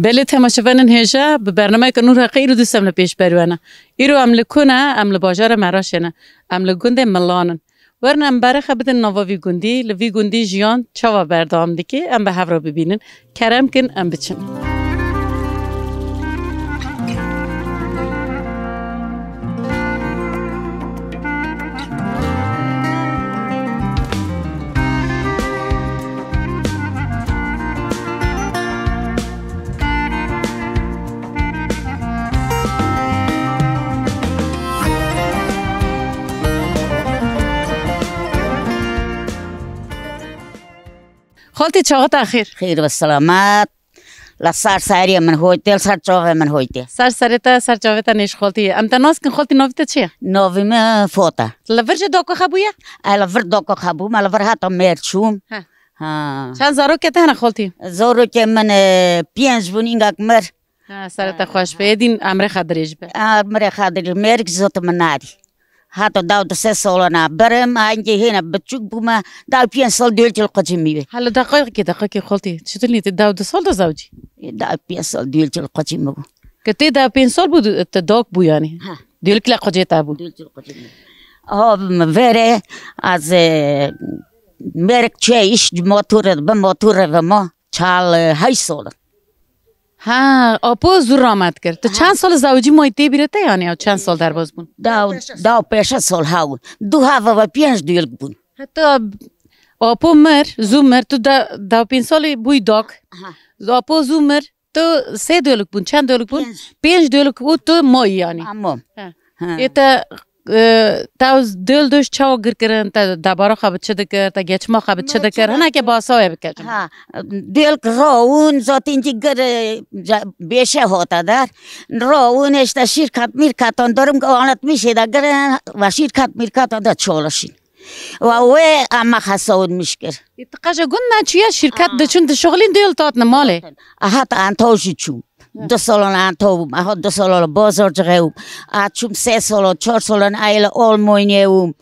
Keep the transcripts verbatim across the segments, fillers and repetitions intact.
Belê temaşevanên hêja, bi bernameyeke Nûr Heqî îro dîsa em li pêşberî we ne. Îro em li ku ne? Em li bajarê Meraşê ne. Em li gundê Milan in. Werin em berê xwe bidin nava vî gundî, li vî gundî jiyan çawa berdewam dike, em bi hev re bibînin. Kerem kin, em biçin. Xaltî, çaxa te xêr. Xêr ve selamet. La ser serê min hoytê, li ser çavê min hoytê. Ser serê te, ser çavê te nêş xaltî. Em te nas kin xaltî, navî te çi ye? Navî min Fota. Li vir jî dako xebûye? E, li vir dako xebûm, e, li vir heta mêr çûm. He. Ha. Çend zarokê te hene xaltî? Zarokê min, e, pênc bûn, îngak mir. Ha, serê te xweş be. Êdî emrê xwe dirêj be. Emrê xwe dirêj, mêrik zot min nadî. Heta daw du sê salana birim, hingê hêne biçûk bûme, daw pênc sal dêlkî li qicî min bû. Hele deqayekê, deqayekê xaltî. Çitur nî, tu daw du sal de zewcî? Daw pênc sal dêlkî li qicî min bû. Ke tê daw pênc sal bû, tu dok bû yanî. Ha. Dêlkî li qicê te bû. Dêlkî li qicî min bû. Ha, vere, ez, e, mêrik çe îş, motorê, bi motorê ve ma. Çal, e, heşt sal in. Ha, apo zû ramet kir. Tu çend sal zewicî mayî, tê bîra te yanî, ew çend sal derbas bûn? Daw, daw pênc sal hebûn. Du heva ve pênc dêlk bûn. Heta apo mir, zû mir, tu da, daw pênc salî bûyî dak. Ha. Apo zû mir, tu sê dêlk bûn, çend dêlk bûn? Pênc. Pênc dêlk û tu mayî yanî. Tamam. Ha. Ha. Ê te, e, te dêl doş çawa gir kirin, te debara xwe bi çi dikir, te geçma xwe bi çi dikir? Hinekê basa wê bike. Ha, dêlk rawûn, zaten jî gir, e, ca-, bêşe hate der. Rawûn işte şîrkat mîrkatan durum anlatmışê de girin, ve şîrkat mîrkatan da çalışın. Ve wê ama xesawun mişkir. Ê, tu qeje gund neçûye, şîrkat diçûn dişuxulîn, dêl tatne malê. Aha, ta entaw jî çûm. Hı. Du salon entaw bûm. Aha, du salon bazarcixê bûm. A çûm sê salon, çar salon aile Almanya bûm.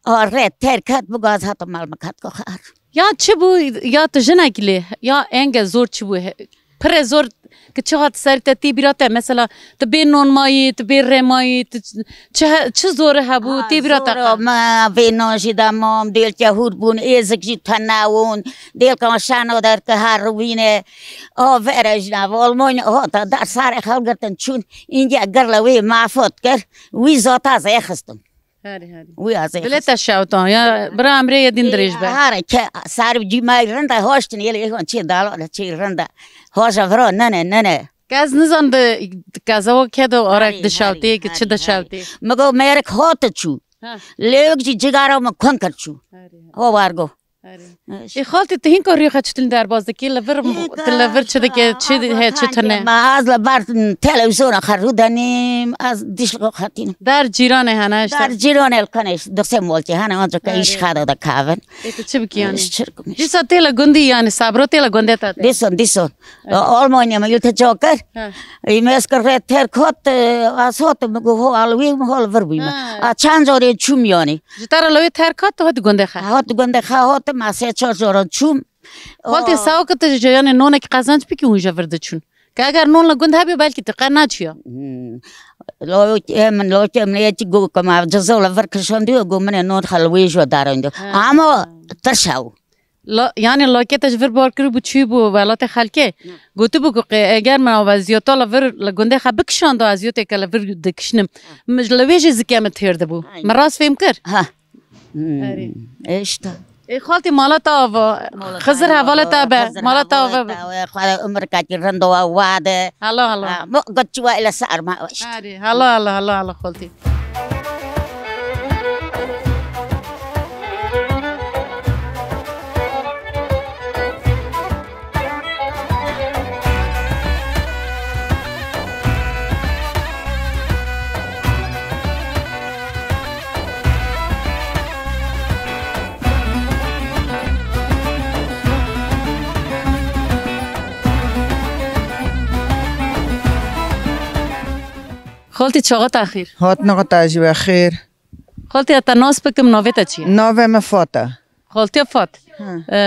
A rê terk hat, bû gaz hat mal me kat ko xar. Ya çi bû, ya tu jinek lê, ya enge zor çi bû? He, pire zor ki çi hat ser te, tê bîra te, mesela, tu bê non mayî, tu bê rê mayî, tu çi he-, çi zor hebû, tê bîra te? Ha, zor, me vê non jî de mam, dêlke hûr bûn, êzik jî tune bûn, dêlkan şeno derke her rûvîne. A vere jî nav Almanya hata der sarê xew girtin çûn. Înge gir li wê mafot kir. Wî zata zê xistin. Herî, herî. Wî azê xistin. Dilê te şewtan ya, bira emrê ye din dirêj be. Hare ke sar cîmay rinda hoştin yê lê çê dala çê rinda. Hoja vira nene, nene. Kes nizan de kazawa ke de arek dişewtê ki çi dişewtê. Mi go mêrik hot çû. Ha. Lêwik jî cigara min kon kir çû. Herî, herî. Ho wargo. Erê. Eş. Ê xaltî, tu hîn karî xwe çitin derbas dikî? Li vir, tu li vir çi dikî? Çi he, çi tune? Ma ez li ber televîzyona xwe rû denîm, ez dişka xetînim. Dar cîranê hene, işte. Dar cîranê li kanê, du sê molkê hene, ancak îş xwe de dikevin. Ê, tu çi bikî yanî? Îş çirkim îş. Dîsa tê li gundî yanî, sabro tê li gundê te tê? Dîsan, dîsan. Almanya me yû te ca kir. He. Ê, me ez kir rê terk hat, e, ez hatim, mi got, ho, al wî, ho, li vir bûyî me. He. A çend carê çûm yanî. Ji te re li wê terk hat, tu hatî gundê xwe? Hat gundê xwe hatim, ez sê çar caran çûm. Xaltê, sawa ke tu ji yanê nonekî qezenc bikî hûn ji vir diçûn. Ke eger non li gund hebî, belkî tu qe neçûya. Hmm. Lawê min, lawê min yekî got, ku me cizov li vir kişandiyo, got, min ê non xwe li wê ji we darandiyo. Ha. Ama tirş ew. La, yanî lakê te ji vir bar kiribû, çûyîbû welatê xelkê. Hı. Gotibû ku qê-, eger min eziyata li vir, li gundê xwe bikişanda, eziyatê ke li vir dikişinim. Hı. Min ji li wê jî zikê min têr dibû. Aynen. Min rast fêm kir? Ha. Hmm. Erê. E, işte. Ê xaltî, mala te ava. Xizir hevalê te be. Mala te ava be. Xwedê umrkekî rind û wade. Hala, hala. Ha, mu-, got çi wa ile ser ma. Erê, hala, hala, hala, hala xaltî. Xaltî, çaxa te xêr. Hatina xwe te jî we xêr. Xaltî, ez te nas bikim, navê te çi ye? Navê min Fat e. Xaltiya Fat. Hı. E,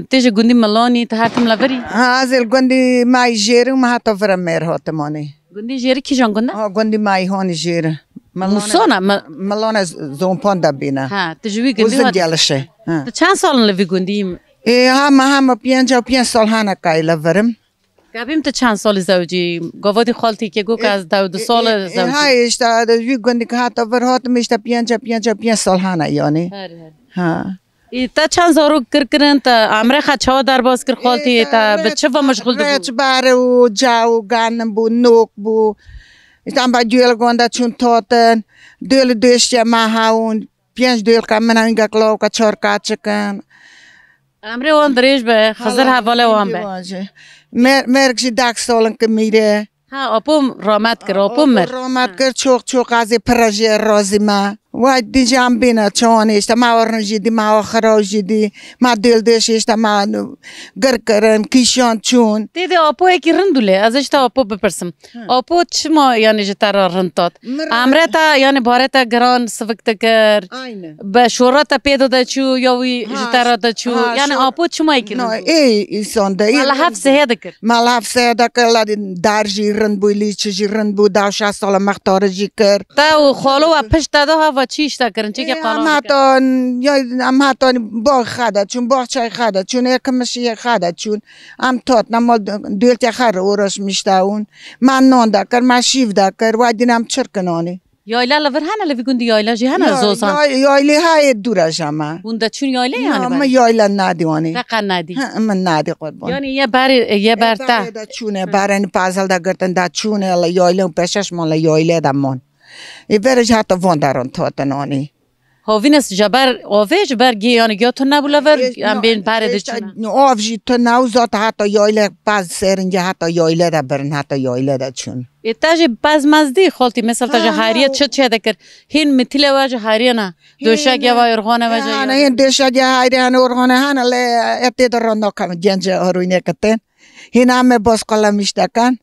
tê ji gundî Milanî, tu her tim li vir î? Ha, ez ê li gundî Mayî Jêr im, heta vir im mêr hatim anî. Gundî Jêrî kîjan gund e? Ha, gundî Mayî Honî Jêr e. Milana, Musona, mi- Milana z-, Zompan de bîne. Ha, tu ji wî gundî Uzun hat- Gelişe. Ha. Tu çend sal in li vî gundî yî? Ê, hema, hema pênc û pênc sal hene kay li vir im. Kabîm tu çend salî zewcî? Gavadî xaltî ke got ke ez dew du sal e, e, e, zewcî. Ha, işte, de wî gundî ke hata vir hatim, işte, pênc, pênc, pênc sal hene, yani. Her, her. Ha. Ê, te çend zarok kir kirin, te emrê xwe çawa derbas kir xaltî, te bi çi ve meşgul dibû? Reç bare û ca û ganim bû, nok bû. İşte, em ba duyel gonda çûn totin, duyel döşe ma haun, pênc duyel ka min haun, gak lawka çor ka çikin. Emrê wan dirêj be, Xizir hevalê wan be. Mer-, merg jî dak solin ki mîre. Ha, apo rahmet kir, apo mir. Rahmet kir, çok çok azî pira jî razî me. Vay dîjan bîne çawanê işte, ma orn jî dî, ma oxiraw jî dî, ma dêldêş işte, ma gir kirin, kîşan çûn. Tê de apo yekî rind û lê, ez işte apo bipirsim. Hı. Apo çima yani ji te re rind tat? Emre te yani bare te giran sivik dikir. Aynen. Be şora te pê de çû ya wî ji te re de çû. Ha, yani şo-, apo çima yekî rind bû? Ê, insan de, ê, Mala hef sehê dikir. Mala hef sehê dikir, la dar jî rind bû, lîçi jî rind bû, da şeş sala mextarî jî kir. Te û xalo we pişt te de hava çi îşte kirin, çi ke qalan dikin? Em hatan, ya, em hatan bax xada çûn, baxçay xada çûn, ê kimişiyê xada çûn. Em tatne mal döltê xer uğraşmışta un. Ma non da kir, ma şîv da kir, wa dîn em çirkin anî. Yayla li vir hene, li vî gundî yayla jî hene, Zozan? Yay-, yaylê hayê dûra jama. Hûn de çûn yaylê yani? Ma yayla nadî wanî. Te qe nadî? Ha, min nadî qurban. Yani ye berê, ye ber te? Berê de çûne, berên pazel de girtin de çûne, li yayla û peşeş man li yaylê de man. Ê verê ji heta van deran tatin anî. Havîne ji ber avê, ji ber gê, yani giya tune bû li vir, em bên berê de çûne. Av jî tune û zat heta yaylê pez serin, heta yaylê de birin, heta yaylê de çûn. Ê, te jî pez mez dî, xaltî, mesela te ji hayriye çi çê dikir? Hîn mitîlê we ji hayriye ne? Döşek ya ve orxane ve ji? Hene, hîn döşek ya hayriye hene, orxane hene, lê etê de ronda kam, genç horûyne kitin. Hîn ame bas qalamiş dekan.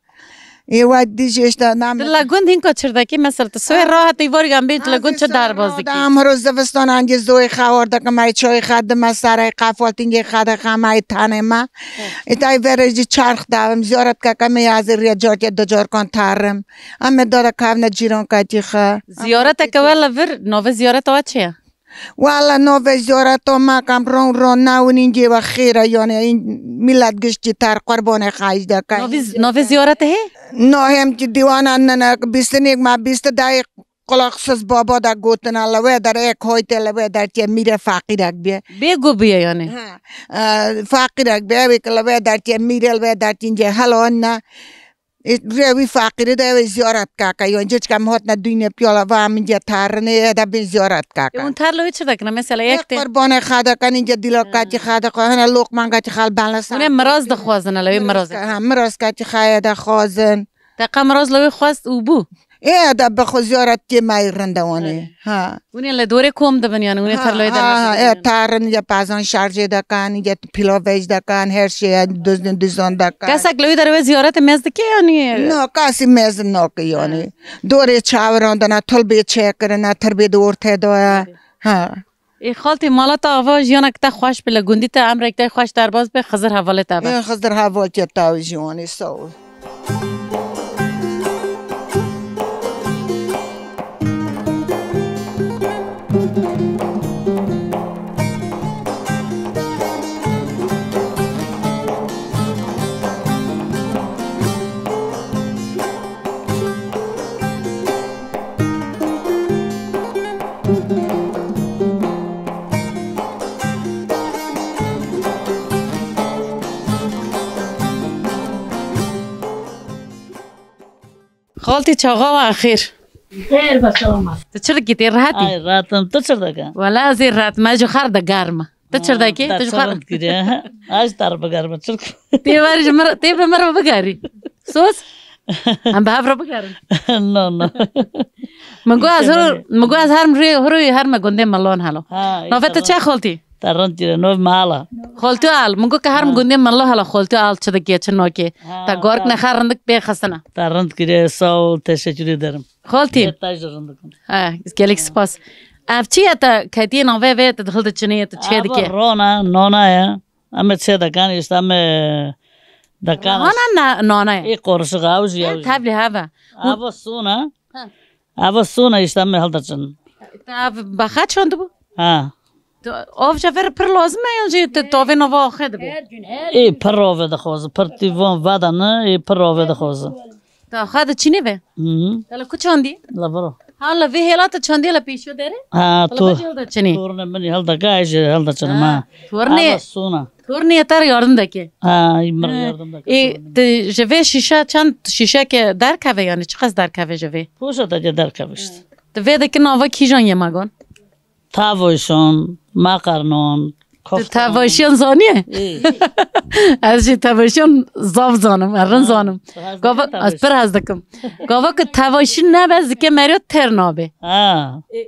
Ê, we dî jî işte nam- Di la gund hinka çirdekî, mesela, tu soyê rahatî vargan bê, tu la gund çi derbaz dikî? Em hero zivistan ancî zoyê xewar dikim, ay çoyê xwe dime serê qafaltîngê xwe de xem ay tanê me. Îtay verê jî çarx davim, ziyaret keke me ya zê riya carkê du carkan tarim. Em ê dada kavne cîran katî xwe. Ziyareteke we li vir, navê ziyareta we çi ye? Wala navê ziyareta me kam ron ron nawin, îngê we xêr e, yani, în-, millet giştî ter qurbanê xwe jî dike. Navê z-, navê ziyarete hê? Navê em ki dîwana nene, bîstinêk me bîsti dayê qulaksız baba de gotina, li wê der ek hoyte, li wê der tiye mîre faqîrek bîye. Bê go bûye yani? Ha, e, faqîrek bîye, ew ê ki li wê der tiye mîre, li wê der tiye helo ne. Ê, rê wî feqîrî de ew ê ziyaret kake. Yon, cê çika em hatine dûyne piyala va min cê tarinê, ê de bên ziyaret kake. Ê, hûn ter li wê çi dikine? Mesela, yek tê qurbanê xwe dikin, înce dîlokatî xwe dixwe, hene loqmankatî xwe li ben li ser. Hûn ê miraz dixwazin, li wê miraz. Ha, mirazkatî xwe ê dixwazin. Te qe miraz li wê xwest û bû? Ê, ê de bi xwe ziyaret tê me yê rinde wanê. Ha. Hûn ê li dorê kom dibin, yani, hûn ê ter li wê de. Ha, ha, ê, tarin ya pezan şarjê dekan, ya pilavej dekan, her şey, ya duzin duzan dekan. Kesek li wê derê wê ziyaretê mez dike, yani? No, kasî mez nake, yani. Dorê çawiran dana, tulbê çekirine, tirbê de ortê de ya. Ha. Ê, xaltî, mala te ava, jiyanek te xweş bi, li gundî te emrek te xweş derbas be, Xizir hevalê te be. Ê, Xizir hevalê te jî wanê, sağ ol. Xaltî, çaxa we xêr. Xêr be, selamat. Tu çi dikî, tê rehetî? Ay, rahat im. Tu çi dike? Wela ez ê rehet me, ji xer de germ e. Tu çi dikî? Tu ji xer. Rind kiriye. Aj tar bigerme, çirk. Tê ver ji mir, tê bi mir bigerî. Sos? Em bi hev re bigerin. No, no. Min got ez hiro, min got ez her rê, hiro her me gundê Milan helo. Ha, navê te çi, xaltî? Te rind kiriye, nav me Ala. Xaltî Al. Min got ke her me gundê Milan helo, xaltî Al çi dike, çi nake. Ha, te gork nexe rindik pê xistine. Te rind kiriye, sağ ol, teşekkür ederim. Xaltî. Te jî rindik. Ha, gelek spas. Ev çi ye te ketiye navê vê, te hildiçinê, te çê Ava dike? Rona, nona ye. Em ê çê dekan, işte em ê dekan. Hana na-, nana ye. Ê qorişiq, ew jî, ew jî. Tevlî heve. Ava sona. Ha. Ava sona, işte em ê hildiçin. Te ev bexa çandibû? Ha. Tu, av ji vir pir lazim e, yan jî tu tovê nava axê dibe? Ê, pir rovê dixwaze, pir tîvan vedane, ê, pir rovê dixwaze. Ta xwe diçînî ve? Hı hı. Te li ku çandî? La viro. Ha, li vê hêla te çandî, li pêşiyo derê? Ha, te li tu-, vê jî hildiçinî? Tornê min hildiçin, ez jî hildiçinim, ha. Ha, tornê, ava sona. Tornê te re yardim dike. Ha, ê min re yardim dike, ê, tornê min. Tu ji vê şîşe çend şîşeke derkeve, yani çiqas derkeve ji vê? Poşeteke derkeve işte. Tu vê dikî nava kîjan yemegan? Tavaşan, makarnan, koftan. Tu tavaşiyan zaniye? Ê. Ez jî tavaşiyan zaf zanim, ez rind zanim. Ha, tu hez dikî tavaşî? Gava, ez pir hez dikim. Gava ku tavaşî nebe, zikê meriyo têr nabe. Ha. Ê.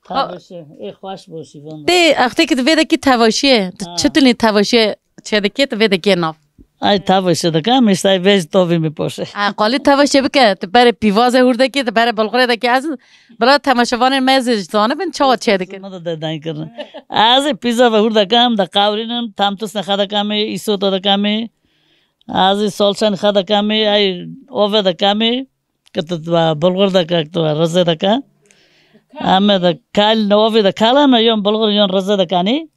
Tavaşî, ê xweş bo şîvan. Tê, extê ki tu vê dekî tavaşiye, tu çi tunî tavaşiye çê dikê, tu vê dekê nav? Ay tavaşî dikim, işte ay vê jî tovî min poşe. Ha, qalî tavaşê bike, tu berê pîvazê hûr dekî, tu berê bilxurê dekî. Ez bila temaşevanên me zî zanibin çawa çê dikin. Min de dedan kirin. Ez ê pîza ve hûr dekim, de qawrînim, tam tusne xe dekemê, îsoto dekemê. Ez ê solçen xe dekemê, ay ove dekemê. Ki tu, tu bulgur deke, ki tu rizê deke. Em ê de kal, ovî de kal em ê yon bulgur yon rizê dekanî.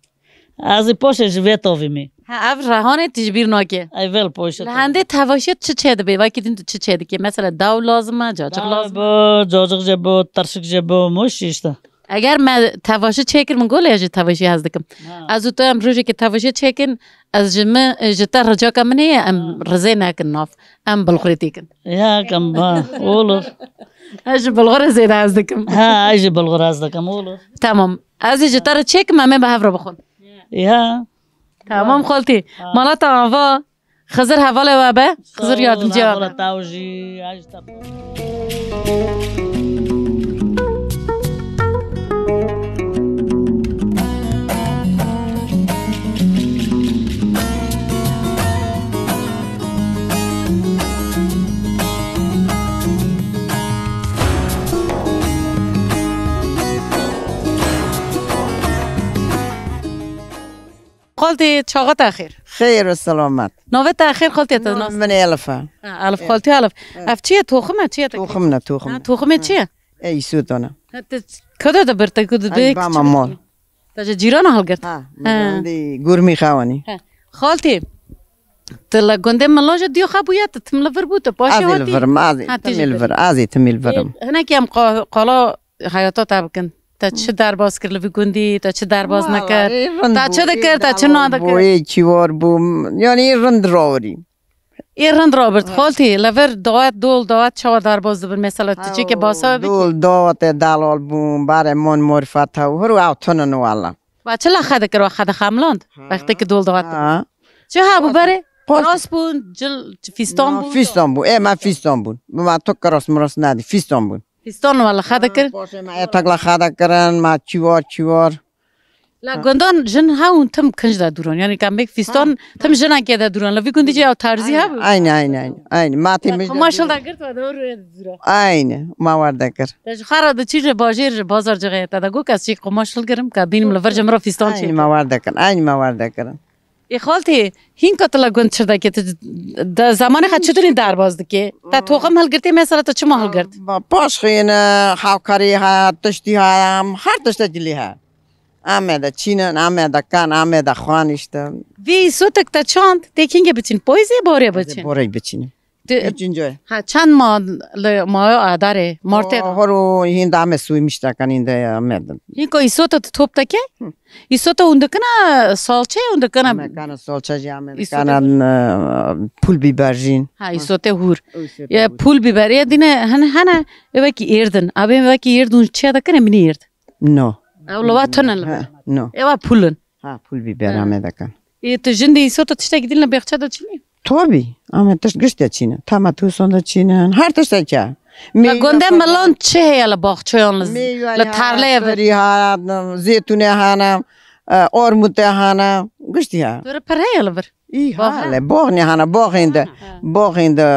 Ez ê poşê ji vê tovî mî. Ha, ev rehanê tu ji bîr nake. Ey vêl poşê. Li tovî. Hendê tevaşê çi çê dibe? Wekî din tu çi çê dikî? Mesela daw lazim e, cacik lazim e? Daw bo, cacik jê bo, tirşik jê bo, mûş işte. Eger me tevaşî çêkir, min gol e jî tevaşî hez dikim. Ha. Ez û tu em rojekê tevaşî çêkin, ez ji min, ji te ricaka min heye, em rizê nekin nav. Em bilxurê têkin. Ya, kam, ha, olur. Ez ji bilxurê zêde hez dikim. Ha, ez ji bilxur hez dikim, olur. Tamam. Ez ê ji te re çêkim, em ê bi hev re bixwin. Ya. Tamam, xaltî. Ha. Mala te ava. Xizir hevalê we be. Xizir yardimcîya we be. Sağ ol, hevala te jî, ez jî te. Xaltî, çaxa te xêr. Xêr û selamet. Navê te xêr, xaltî, te nas? Min Elif e. Ha, Elif, xaltî Elif. Evet. Ev çi ye? Toxim e, çi ye te? Toxim ne, toxim. Ha, toximê çi ye? E, îsoto ne. Ha, te kada de bir te ku de. Ay, bê bama mal. Te ji cîrana hilgirt? Ha, ha. Min di gurmî xewanî. Ha. Xaltî, tu li gundê Milan jî diyo xwe bûye, tu tim li vir bû, tu paşê hatî? Ez ê li vir im, ez ê tim ê li vir, ez ê tim ê li vir im. Ê, hinekî em qa-, qala heyata te bikin. Te çi derbas kir li vî gundî, te çi derbas nekir? Wala, ê rind bû, te çi dikir, te çi nadikir? Ê çiwar bû, yanî ê rind rawirî. Ê rind rabirt, xaltî, li vir dawet, dol, dawet çawa derbas dibin? Mesela, tu çêkê basa bikî? Dol, dawetê delal bûn, barê mon morfet hew, hir û ew tunin wala. Wa çi la xwe dikir, wa xwe dixemland? Ha. Wextê ki dol dawet dibin. Ha. Çi hebû berê? Rast bûn, cil, fîstan bûn? Fîstan bûn, ê me fîstan bûn. Bi me tu kiras miras nedî, fîstan bûn. Fîstan wala xwe dikir. Paşê me etek la xwe dikirin, me çiwar çiwar. La gundan jin hewin tim kinj de dûran. Yani ka mek fîstan tim jinekê de dûran. La vî gundî jî ew tarzî hebû. Aynî, aynî, aynî. Aynî. Ma tê me. Qumaş hilda girt ve de rûyê de dûra. Aynî. Ma war dekir. Te ji xwe re diçî ji bajêr ji bazar cixê. Te de got ez çî qumaş hilgirim ka bînim li vir ji min re fîstan çê. Aynî ma war dekir. Aynî ma war dekirin. Ê xaltî, hînka tu li gund çi dikê? Tu de zemanê xwe çi dinî derbas dikê? Te toxim hilgirtê, mesela tu çima hilgirt? Ba, paşxîne, hawkarî ha, tiştî ha, her tiştekî lê ha. Em ê de çînin, em ê de kan, em ê de xwan işte. Vî îsotek te çand, tê kîngê biçîn? Poyzê borê biçîn? Borê biçînim. Hiç enjoy. Ha, çend ma li mayo adarê, martê? O, horo hîn de em ê suymîş dekan, hîn de em ê din. Hînka îsota tu top deke? Îsota hûn dikine salçe, hûn dikine? Em ê kana salçe jî, em ê dikana, e, pul biber jîn. Ha, îsotê hûr. Îsotê hûr. Pul biber. Ê dîne hene, hene, ê wekî êrdin. Abê wekî êrd hûn çiya dikine, minî êrd? No. Ew li wa tune li. Ha, no. Ewa pulin. Ha, pul biber em ê dikin. Ê, tu jin de îsota tiştekî din li bêxçe de çînî? Tabî. Em ê tişt gişt de çînin. Tomatûsan de çînin. Her tiştekî. Li gundê Milan çi heye li baxçeyan, li, li tarleyê ve? Meywe ha, serî ha, zêtûnê hene. e, ormûtê hene, giştî he. Tu re pir heye li vir? Î Box he? Hale, boxnê hene, boxên de, Ha. boxên de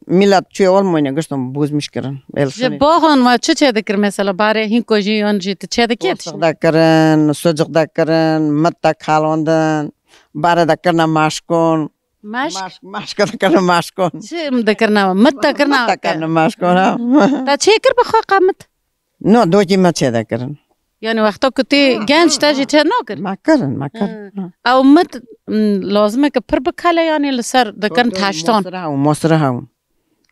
milet çûye Almanya giştin bozmiş kirin. El Ji şinê. boxan we çi çêdikir mesela? Barê hînko jî yan jî tu çêdikir? Porsiq dekirin, sucik dekirin, mit de kalandin, barê de kirine maşkon. Maşk? Maşk, maşk de kirine maşkon. Çi dikirine? Mit de kirine? Mit de kirine maşkon, ha. Te çêkir bi xwe qe mit? No, dokî me çêdekirin. Yani wexta ku tê genç te jî çê nakir? Me kirin, me kirin. Hı. Ha. Ew mit, m, lazim e ke pir bikele yani li ser dikin Taştan. Mosra hew, mosra hew.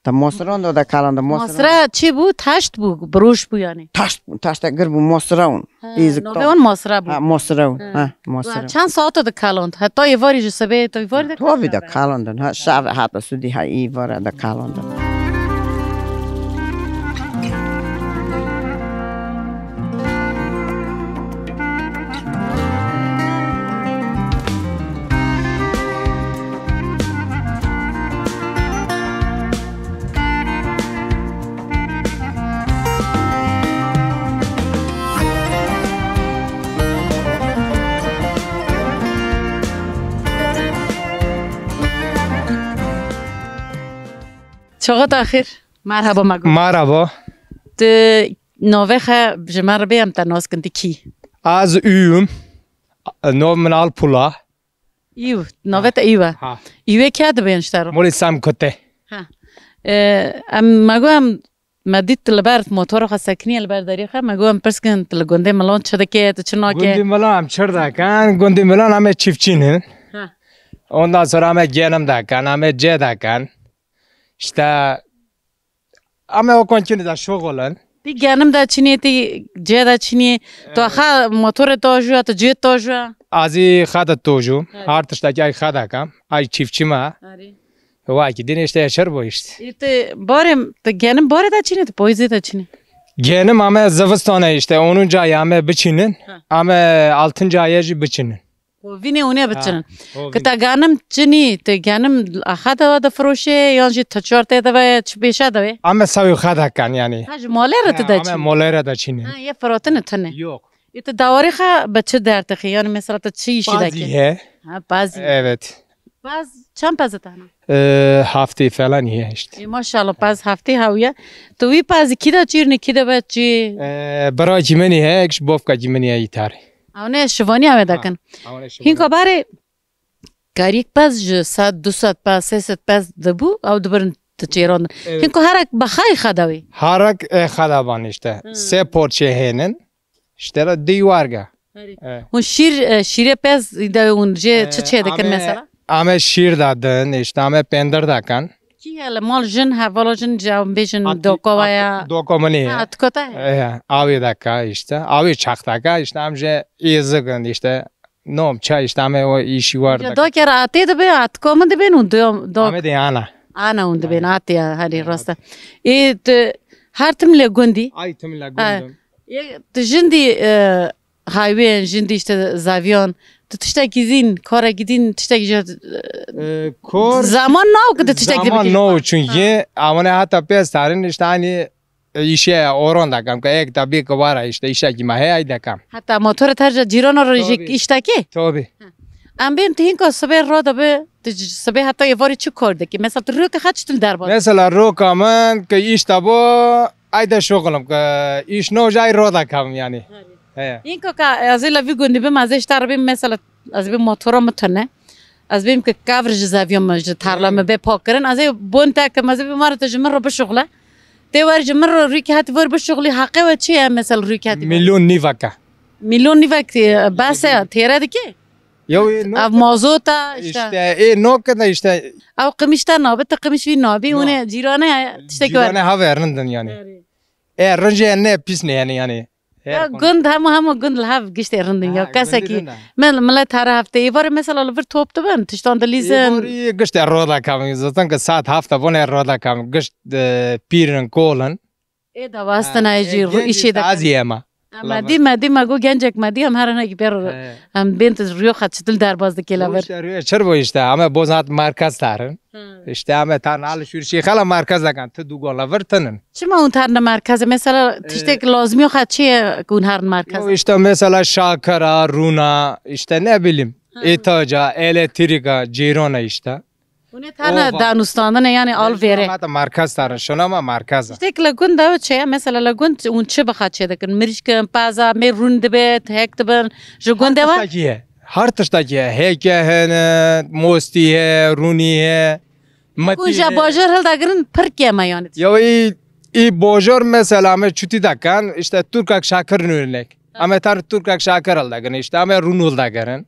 Te mosran do de kalan de mosra. Mosra çi bû? Taşt bû, biroş bû yani. Taşt, taşt gir bû mosra un. Ha, Îzik navê to. wan mosra bû. Ha, mosra un. Ha. Ha, mosra. Çend saete de kalan? Heta êvarî ji sebê, heta êvarî de Tabii de kalan. kalan din. Ha, şav hata sudî ha êvara de kalan din. Çaxa te xêr. Merhaba Mego. Merhaba. Tu navê xe ji me re bê em te nas kin, tu kî? Ez Üyüm. Nav min Alpula. Îw, navê te Îw e. Ha. Îwê kê dibên ji te re? Molî Semkutê. Ha. E, em, Mego, em, me dît tu li ber motora xwe sekiniye li ber derê xwe. Mego, em pirs kin, tu li gundê Milan çi dikê, tu çi nake? Gundê Milan em çir dekin, gundê Milan em ê çiftçî nin. Ha. Ondan sonra em ê genim dekin, em ê cê dekin. İşte, em ê o konçini de şoxulin. Ti genim de çinî, ti cê de çinî. Tu Evet. xa motorê to jû, tu cê to jû. Azî xa de to jû. Evet. Her tiştekî ay xa de kam. Ay çiftçi ma. Arî. Wa ki din işte yaşar bu işte. Ê, tu barê, tu genim barê de çinî, tu poyzê de çinî. Genim ame zivistane işte, onuncu ay ame biçinin. Ha. Ame altıncı aya jî biçinin. Kovînê hûn ê Ha, biçinin. kovîn. Ki te genim çinî, te genim axa de ve difiroşê, yan jî tu çar tê de ve, çi pêşe de ve? Ame sewî xwe dekan yani. Ha, ji malê re Ha, tu de ame çinî? malê re de çinî. Ha, yê firotine tune. Yok. Ê, tu dawarê xwe bi çi derdixî? Yani mesela tu çi işî Pazî dekî? he. Ha, pazî. Evet. Paz, çend pezê te hene? Ee, haftê falan ye işte. Ê, maşallah, paz haftê hawiye. Tu wî pazî kî de çîrnî, kî de ve çî? Ee, bira cîmenî he, ek ji bofka cîmenî he îtarê. Ew ne şivanî ew ê Ha, dekin. ew ne şivanî. Hînka barê karîk pez ji sed, du sed pez, sê sed pez dibû, ew dibirin tu çêrandin. Evet. Hînka herek bi xay xedewî. Harek, e, xedeban işte. Hı. Sê porçe hênin. İşte la dî warga. Herî. Evet. Hûn şîr, e, şîrê pez de hûn jê çi E, çê dikin ame, mesela? ame şîr dadin, işte ame pendir dakan. Kî ye li mal jin, hevala jin, ji ew bêjin At-, dokova at-, ya? Doko min ê. Ha, atkota ye. E, avê daka işte, avê çax daka, işte em jê êzik in, işte nom ça, işte ame o işi var Ya daka. Dokera atê dibe, atko min dibe, û do, do. Ame de ana. Ana hûn dibên, Aynen. atê ya, herî Aynen. rasta. Ê, tu her tim lê gundî? Ay tim lê Ha. gundim. Yê, tu jindî, e, hayvên, jindî işte zaviyan, tu tiştekî zîn, karekî zîn, tiştekî jî, e, Ee, kor zaman nav ki tu tiştekî zaman bikî. nav çünkü Ha. amane hatta pes tarin işte aynı, e, işe oran da kam ki ek tabi ki var işte işe ki ma hey ay da kam. Hatta motor terca cîrana re jî Tabii. iştekî? Tabii. Em bên tu hinka sibê rada bi, tu sibê heta êvarî çi kor dikî? Mesela tu rûyeke xwe çi tim derbas? Mesela roka min ki îş te bo, ay de şoxulim ki îş no jay roda kam yani. He. Înka ka ez ê li vî gundî bim, ez ê ji te re bêm mesela, ez ê bêm motora min tune. Ez bêm ki kevr ji zeviya min, ji tarla min bê pak kirin. Ez ê bon te kim, ez ê bêm were tu ji min re bişuxle. Tê wer ji min re rûyekê hetî wer bişuxlî, heqê we çi ye mesela rûyekê hetî? Milyon nîveke. Milyon nîvek, e, bes e, têre dikê? Yew ê no Ev mazota işte. İşte, ê no kine işte. Ew qimiş te nabe, te qimiş wî nabî, No. hûn ê cîrane tiştekî wer. Cîrane have rindin yani. Erê. E, rincê ne pis ne yani yani. Her Ya konu. gund, hemû, hemû gund li hev giştê rindin ya. Ha, Kesekî gundî rindin. min, millet her heftê êvarê mesela li vir top dibin, tiştan dilîzin. Êvarî giştê roda kam, zaten ki saat heft bone roda kam, gişt, e, pîrin kolin. Ê da wastina Ha, jî e, ru-, genç îşê işte de. az yema. Em me dî, me dî, me got gencek me dî, em herin hekî pê re. He. Em bên tu rûyê xwe çitil derbas dikê li vir. Îşte rûyê çir bû îşte. Em ê boz hat merkez terin. Hı. Îşte em ê tan alışverişê xela merkez dekan. Tu du gon li vir tinin. Çima hûn terine merkezê? Mesela Ee, tiştek lazimî xwe çi ye ku hûn herin merkez? Yo, îşte mesela şakira, rûna, îşte ne bileyim, Hı. etaca, elektrika, cîrona îşte. Hûn ê tane Oha. danûstandine, yani alvêrê. Heta merkez tane, şuna ma merkez e. Tiştek li gund de çi ye? Mesela li gund hûn çi bi xwe çê dikin? Mirîşkin, peza, mê rûn dibe, hek dibin. Ji gundê Her we? tiştekî ye. Her tiştekî ye. Heke hene, mostî he, rûnî he, mitî Hûn ji he. bajar hildigirin pir kêm e yani. Ya î, î bajar mesela me çutî dekan, işte Turkak Şakir nûnek. Em ê tar Turkak Şakir hildegirin, îşte em ê rûn hildegirin.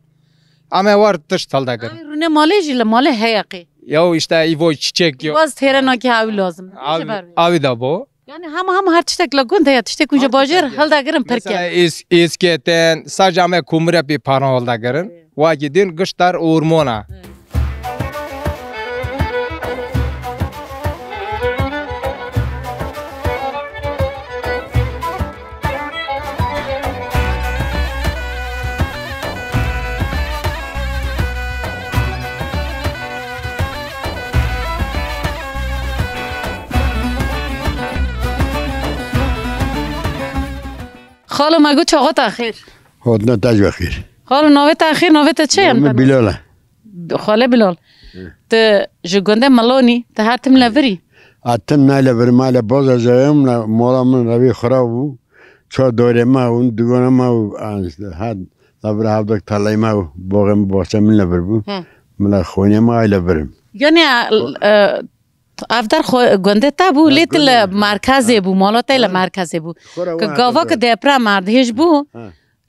Em ê war tişt hildegirin. Ay, rûnê malê jî li malê heye qê. Yaw îşte îvo çiçek yo. Baz têre nakî awî lazim. Awî, Ji ber wê. awî da bo. Yani hema hema her tiştek li gund heye, tiştek hûn ji Her bajêr tiştek ye. hildegirin pir Mesela kêm. ês-, êsketen, saca me kumire pê paran hildegirin. Evet. Wakî din giştar ormona. Evet. Xalo, me got çaxa te xêr. Hotna te ji xêr. Xalo, navê te xêr, navê te çi ye? Navê Bilal e. Xalê Bilal. Hı. Tu ji gundê Milonî, tu her tim li vir î? A tim nayê li vir, ma li Bazarcixê, mala min revî xirab bû. Çar dorê me û dugona me û, an, işte, ha, li vir hevdek tarlayê me û boxê min, baxçe min li vir bû. Hı. Min li xonê me ay li vir im. Yani, e, ev der xwe, gundê te bû, Ha, lê tu li gundê. merkezê Ha. bû, mala te li Ha. merkezê bû. Xora Ki wa gava hevdek. ki deprem erdhêj bû, Ha.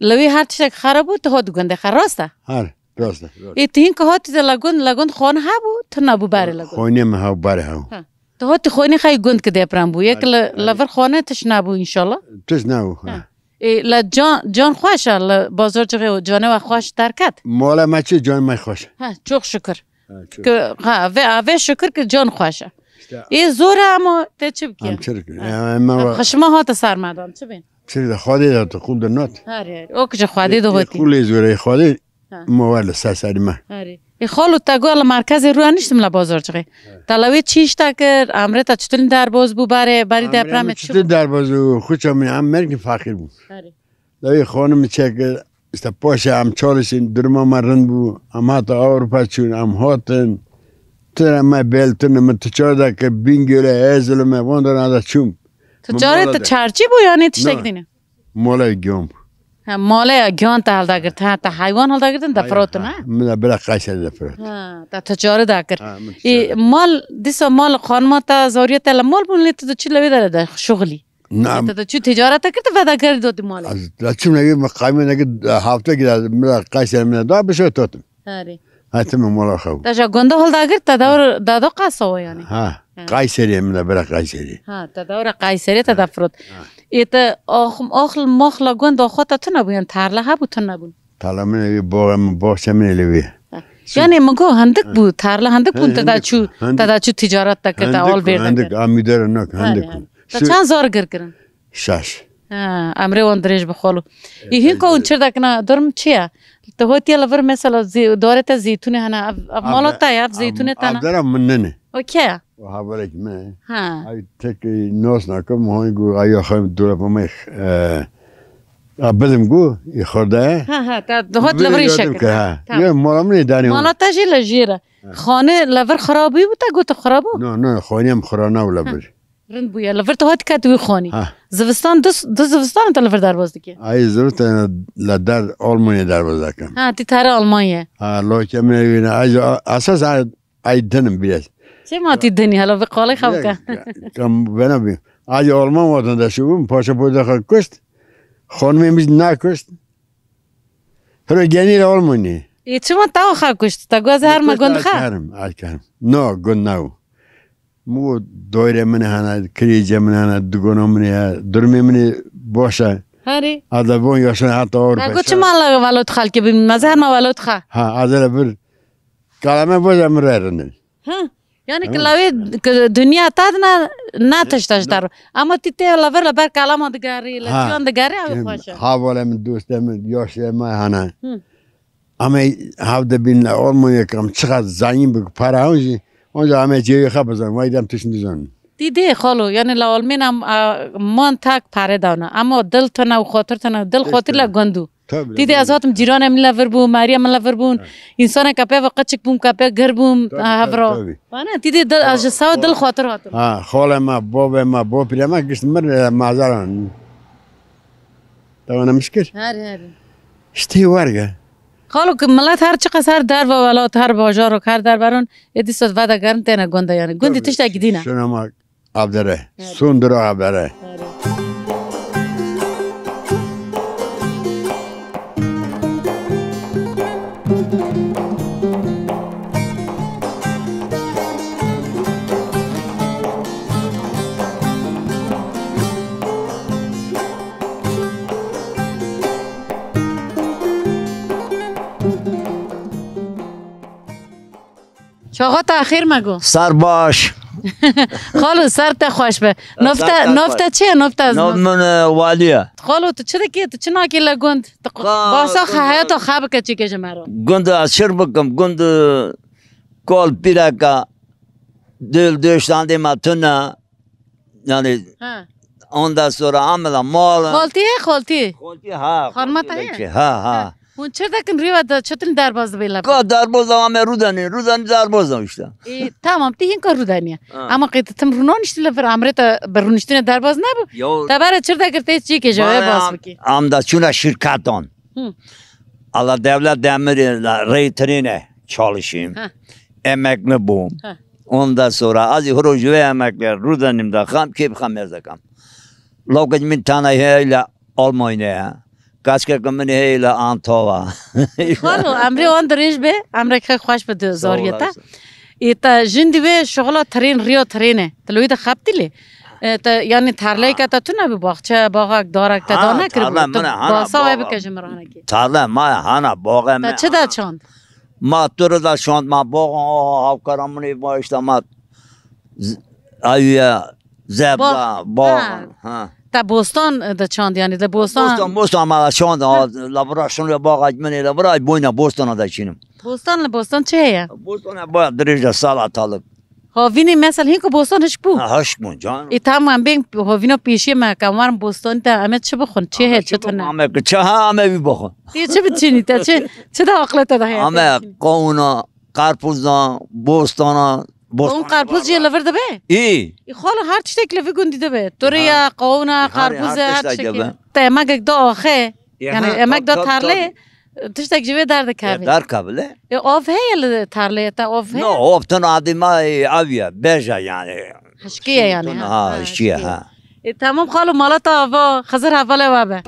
li wî her tiştek xerab bû, tu hot gundê xwe, rast e? Her. Rast e, rast. Ê, tu hîn ku hatî de li gund, li gund xane hebû, tu nebû berê li gund. Xanê min hew, berê hew. Ha. Tu hatî xanê xey gund ki deprem bû. Yek Erê, li, erê. li vir xane tiş nebû înşallah. Tiş nebû, Ha. ha. Ê, li can, can xweş e, li Bazarcixê û canê we xweş derket? Mala me çi, can me xweş. Ha, çok şükür. Ha, çok. Ki, ha, ve, ve şükür ki can xweş e. İşte. Ê, zor e ama te çi bikî? Em çi dikin? Ha. Em, em, Ha, xişma hate ser me dan, çi bên? Çi de Xwedê de tu qul de not. Herê, herê. O ki ji Xwedê de Ê, hotî. Qulê zor e Xwedê. Ha. Ma wer li ser serî me. Herê. Ê, xalo, te got li merkezê rû niştim li Bazarcixê. Evet. Te li wê çi îşte kir? Emrê te çitin derbaz bû berê, berî Emrê depramê min çi çitin bû? derbaz bû, xuça min em merkin feqîr bû. Herê. Li wê xanim çekir, işte paşê em çalışîn, duruma me rind bû, em hata Ewropa çûn, em hatin. Tira me bel tune min tu çar de kir, Bingöl'e, Erzurum'e, van dana de çûm. Tu Min çarê mala te de. çarçî bû yanî tiştek Na. dîne? Mala giyan bû. Ha, malê ya giyan te hilda girt. Ha, te heywan hilda girtin, de Heywan, firotin, ha. ha? Min de bira Kayseri de firot. Ha, te ticarê de kir. Ha, min Ê, ticarê. mal, dîsa mal xanima te, zariya te li mal bûn, lê tu de çi li wê de, de şuxlî? Na. Ê, tu de çi ticaret te kir, tu veda kir dotî malê? Az, da çim ne, min qayme ne, hafta gider, min de Kayseri min de, da bir şey totum. Herê. Hetim mala xew. Te ja gunda hilda girt, te dawr, da do qasa wa yani. Ha, Ha. Kayseri min de bira Kayseri. Ha, te dawra Kayseri, te da firot. Ha. Ê, te axm, axl, maxla gund axwa te tune bû, yani tarla hebû tune bûn. Tarla min evi, boğe min, boğçe min evi. Ha. Yanî min got hindik bû, tarla hindik bûn, te da çû, te da çû ticaret te kir, te al vêr te kir. Hindik, amîdere nak, hindik bû. Te çend zar gir kirin? Şaş. Ha, emrê wan dirêj bi xalo. Ê, hin ko hûn çir dekina, durm çi ye? Te hotiye li vir mesela zê-, darê te zeytûnê hene, ev, ev mala te ye, ev zeytûnê te ne? Ev dera min nene. O kê ye? O haberek me. Ha. Ay tek, e, nos nakim, hon gu ay xem dura pa me, e, a bidim gu, e, xorda ye. Ha, ha, te hot li vir îşe kir. Ha. Tamam. Ye, mala min dane. Mala te jî li jêr e. Ha. Xane li vir xirabî bû, te got xirab bû? No, no, xaniyem xira ne li vir. Rind bûye. Li vir tu hatî ket wî xanî. Ha. Zivistan, du, du zivistan tu li vir derbas dikî? Ay zivistan li der Almanya derbas dikim. Ha, tî tere Almanya. Ha, loke min wîne. Ay, esas ay, ay dinim biraz. Çima tî dinî? Hala vê qalê xew bike. Kam bena bi. Ay Alman vatandaşı bûm, pasaporta xwe kuşt. Xanimê min nakuşt. Hira genî li Almanya. Ê, çima te xwe kuşt? Te got ez her me gund xe? Kerim, ay kerim. No, gund ne. Min got, doyre min hene, kirêce min hene, dugona min heye, durumê min ê baş e. Herê. Ez li van yaşan heta Ewropa. Te got çima li welat xelkê bî, meze herma welat xe. Ha, ez li vir. Kaleme baş e min re rindin. Ha. Yani ki lawê ki dinya tadina na tişta ji dar. Ama ti tê li vir li ber kalama digarî, li Ha. tiyan digarî, ew Kim? xweş e. Havale min, dostê min, yaşê me hene. Hı. Em ê hev dibîn li Almanya, kam çiqas zengîn bi para hon jî, onca em ê cêwê xwe bizan, vay dem tişt nizan. Ti dê xalo, yani la Almanya, a, man tak pare dana. Ama dil tune û xatir tune, dil Tişt xatir la tune. gundu. Tabii, Ti dê ez tabii. hatim cîranê min le vir bû, Mariya min le vir bûn. Evet. Însanê ke pê ve qeçik bûm, ke pê gir bûm, Tabii, ha, tabii, hevra. tabii. Bana ti dê dil, ez ji sawa dil xatir hatim. Ha, xalê me, bavê me, bapîrê me gişt mir, e, mazaran. Te wana mişkir? Her, her. Îşte warge. Xalo ki millet her çiqas her derva welat, her bajarok, her derbaron, ê dîsa veda gerin têne gunda yani. Gundî Tabii, tiştek dîne. şuna ma Abdere. Evet. Sundura Abdere. Çaxa te xêr me go. Ser baş. Xalo, ser te xweş be. Nov te, Ser te nov te xweş. çi ye? Nov te ez Nav nov- min, e, Walî ye. Xalo, tu çi dikî? Tu çi nakî le gund? Tu q- Ka- basa ka- heyata xwe bike çîke ji me re. Gund ez çir bikim? Gund, e, kal pîreka dil döştandê me tune. Yani Ha. ondan sonra amela mal. Xaltî ye, xaltî. Xaltî ha. Xanima xaltî te ye? Belki. Ha, ha. Ha. Hûn çi dekin rîwa de çetin derbaz dibe le? Ka derbaz da ame Rûdanê, Rûdanê derbaz da işte. E, tamam, ti hinka Rûdanê. Ha. Ama qê ti tim rûnan işte li vir amrê te bi rûniştine derbaz nebû. Yo. Te bare çi dekir te çî ke ji Bana bas am- bikî. Am da çuna şirketan. Hı. Allah devlet demiri la rey trene çalışayım. Ha. Emekli bu. Ha. Ondan sonra az horo jüve emekli Rûdanê da xam keyf xam ez dekam. Lokaj min tane hele Almanya. Kaçkek min hele Antova. Xalo, emrê wan dirêj be, emrek xwe xweş be di Sağ zariyete. olasın. Ê te jin divê şixula tirên, riya tirêne. Te li wî de xebtî lê. E, te, yani tarleyka te tune bi baxçe, baxak, darak te Ha, da nekiribû. tarla Tu min hana basa wê baxa. bike ji min re hinekî. Tarla ma hana baxa Te me çi de hana. çand? Ma tu re da çand, ma baxa, ha, hawkara min ê ba işte ma z- awiya zebra, Ba- baxa. Ha. Ha. Te bostan, e, de çand yani, de bostan. Bostan, bostan ma da çand, ha, Ha. la bura şunu baxa min ê, la bura boyna bostana da çinim. Bostan li bostan çi heye? Bostan e ba dirêj de salatalık. Havînê mesela hinko bostan hişk bû. Ha, hişk bûn can. E tamam, bên havîna pêşiye me ke wan bostan te, em ê çi bixwin? Çi heye, çi tune? Ame ki çi ha, ame wî bixwin. Tê çi biçînî te? Çi, çi de aqle te de heye? Ame qawuna, qarpûza, bostana, bostan. Qawun qarpûz jî li vir dibe? Î. Î xalo her tiştek li vî gundî dibe. Turiya, qawuna, qarpûze, her tiştek dibe. Te emegek da axe. Yani emek da tarlê, tiştek ji vê derdikeve. Derkeve le. E, av heye li tarlê te, av heye? No, av tun adî ma, e, aviye, beja yani. Hişkiye yani, ha, ha, hişkiye, ha. E, tamam xalo, mala te ava, Xizir hevalê we be.